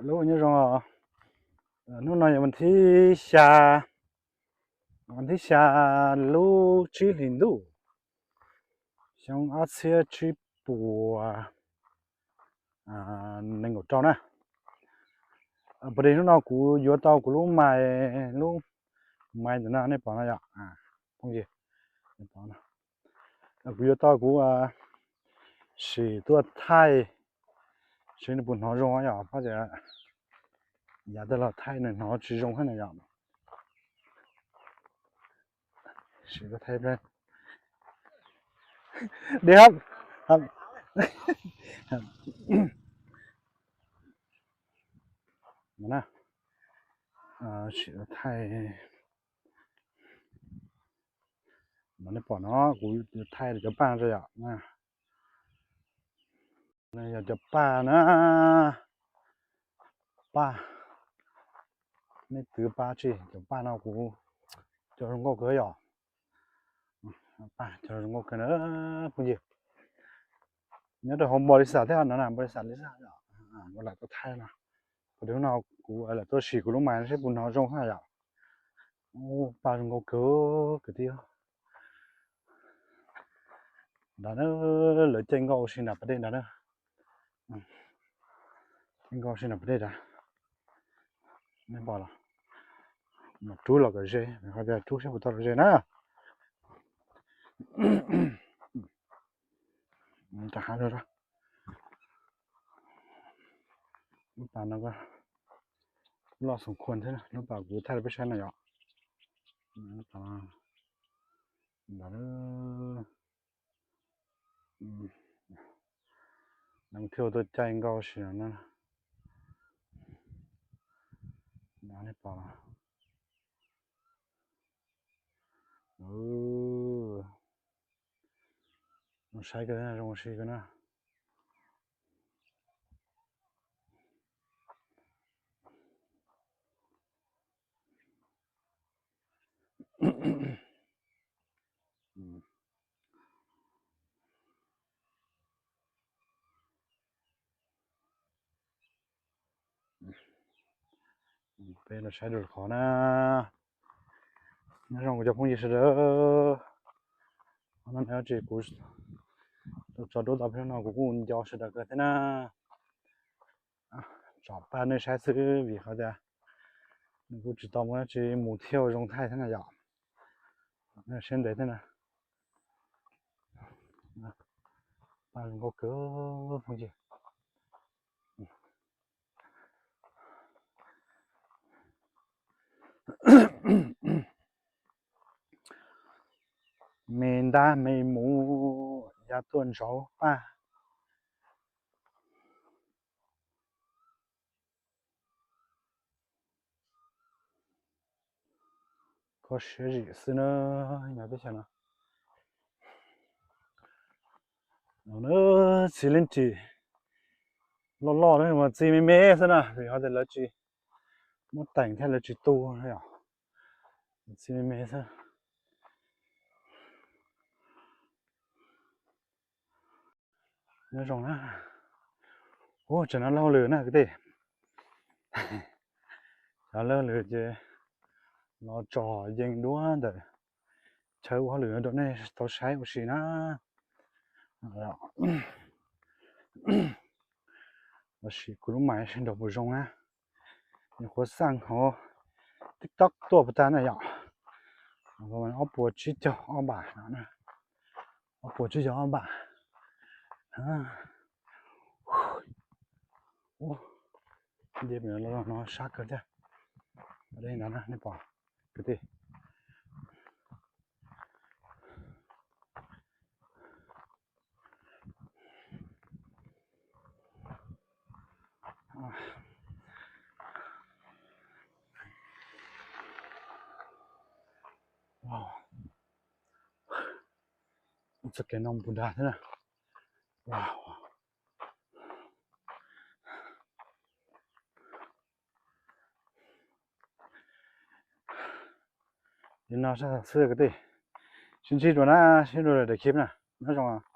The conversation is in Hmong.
Lub nyob zoo, hnub no yog vas thib xya, vas thib xya lub tsib hlis ntuj, xyoo ob txhiab tsib puas nees nkaum rau na. Pom dej, hnub no kuv yuav tau kuv lub mais, lub mais ntawm no nej pom no yom, phooj ywg, kuv yuav tau kuv sim tuaj thaij, sim nws puas hnov zoo yom, pab tias yav tag los thaij nws hnov tsis zoo thiab na yom. Sim tuaj thaij, dej hab, hab, no na, sim tuaj thaij. No nej pom no, kuv thaij cov paj no yom. Yog cov paj na, paj, nej twv paj tsi, cov paj no kuv cog zoo nkauj kawg yom. Paj cog zoo nkauj kawg na phooj ywg. Nyob rau hauv npau li xam thiab no na, npau li xam li xam yom, kuv lam tuaj thaij no. Kuv hnub no kuv lam tuaj sim kuv lub mais no seb puas hnov zoo thiab yom. Paj zoo nkauj kawg kwv tij. Nrad na, lawv caij nkoj ua si nram pas dej nrad na. Caij nkoj ua si nram pas dej nrad. Nej pom los, mas rub los kom ze, qhov tias rub seb puas tau los ze na. Rau hav, lub pas no loj xoom khuam thiab, lub pas kuv thaij rau peb saib no yom. Lub pas no, lawv thiaj ua tuaj caij nkoj ua si no na. Nej pom los, saib kawg zoo ua si kawg na. Peb los saib dua qhov na. Nyob zoo kuv cov phooj ywg sawv daws, no tsis kuv tso duab tau peb no kuv kuj nco sawv daws kawg thiab na. Tsom paj nej saib xwb vim qhov tias nws kuj tsis tau muaj dab tsi mus thiaj zoo thaij thiab na yom. Siab ntev thiab na. Paj zoo nkauj kawg phooj ywg. Me ntab me mus ya tuaj ntsauv paj. Kho siab zim xwb na, nyob teb chaws no. Txiv leej txim loj loj na mas txi me me xwb na, vim ho tias lawv tsis muab teem thiab lawv tsis tu, txi me me xwb. Nyob zoo na. Ua tseem no lawv hauj lwm na kwv tij. Cov lawv hauj lwm ces los tso yees duab ntawm chaw ua hauj lwm rau nej tau saib ua si na. Los sim kuv lub mais seb nrog puas zoo na. Nyuam qhuav xaj hauv TikTok tuaj puas tag na yom. Ob puas tsib caug ob npam no, ob puas tsib caug ob npam. Nce no sab kawg thiab. Nej pom kwv tij. Txoj kev no puas dag thiab na. Li no xwb kwv tij, sib ntsib dua na, sib ntsib dua daim khib na, nyob zoo.